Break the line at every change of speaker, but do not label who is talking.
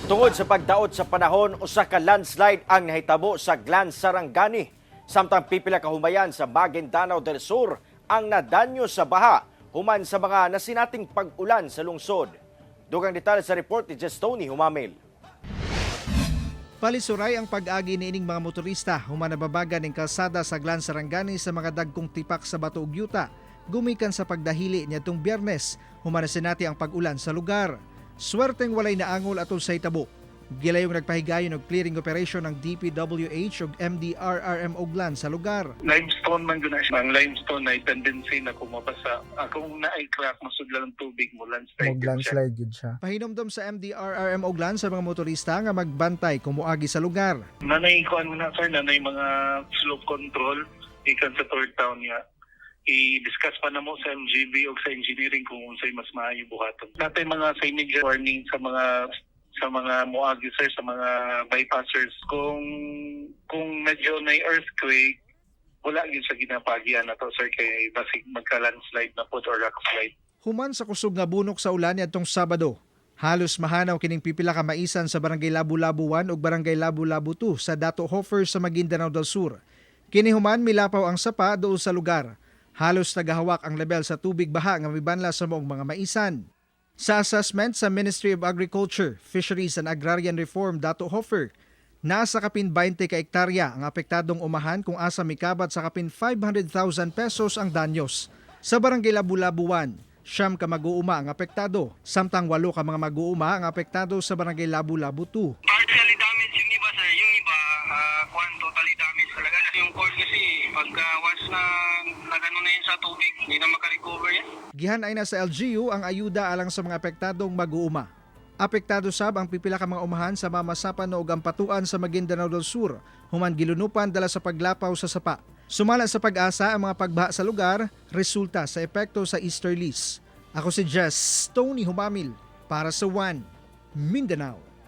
Tungod sa pagdaot sa panahon, usa ka landslide ang nahitabo sa Glan Sarangani. Samtang pipila ka humayan sa Maguindanao del Sur ang nadanyo sa baha human sa mga nasinating pag-ulan sa lungsod. Dugang detalye sa report ni Jestony Humamil.
Palisuray ang pag-agi niining mga motorista human nababagan ning kalsada sa Glan Sarangani sa mga dagkong tipak sa bato ug yuta gumikan sa pagdahili niadtong Biyernes human nasinati ang pag-ulan sa lugar. Swerteng walay naangol atol sa hitabo. Gilayong nagpahigayon og clearing operation ng DPWH ug MDRRM Glan sa lugar.
Limestone man gud na siya. Ang limestone ay tendency na kung mabasa, kung naay crack, masudlan ang tubig mo, landslide
Mag
yun siya.
landslide yun siya.
Pahinomdom sa MDRRM Glan sa mga motorista nga magbantay kung moagi sa lugar.
Nanay kuan mo na, sir, nanay mga slope control ikan sa third town niya. I-discuss pa na mo sa MGB o sa engineering kung unsay mas maayo buhaton. Natay mga signage warning sa mga moagi, sir, sa mga bypassers, kung medyo na earthquake, wala gyud sa ginapagian na to, sir, kay basig magka landslide na pod or rock slide.
Human sa kusog nga bunok sa ulan niadtong Sabado, halos mahanaw kining pipila ka maisan sa Barangay Labu-Labu 1 ug Barangay Labu-Labu 2 sa Dato Hofer sa Maguindanao del Sur. Kini human milapaw ang sapa duol sa lugar. Halos nagahawak ang level sa tubig baha nga mibanla sa maong mga maisan. Sa assessment sa Ministry of Agriculture, Fisheries and Agrarian Reform Dato Hofer, nasa kapin 20 ka ektarya ang apektadong umahan kung asa mikabat sa kapin 500,000 pesos ang danyos. Sa Barangay Labu-Labu 1, 9 ka mag-uuma ang apektado, samtang 8 ka mga mag-uuma ang apektado sa Barangay Labu-Labu 2.
Partially damaged yung iba, sir. Yung iba, kuwan, totally damaged talaga. Kasi yung corn kasi, pagka once na nagano na yun sa tubig, hindi na makarecover yan.
Gihanay na sa LGU ang ayuda alang sa mga apektadong mag-uuma. Apektado sab ang pipila ka mga umahan sa Mamasapano ug Ampatuan sa Maguindanao del Sur, human gilunupan dala sa paglapaw sa sapa. Sumala sa PAGASA, ang mga pagbaha sa lugar resulta sa epekto sa easterlies. Ako si Jess Tony Humamil para sa One Mindanao.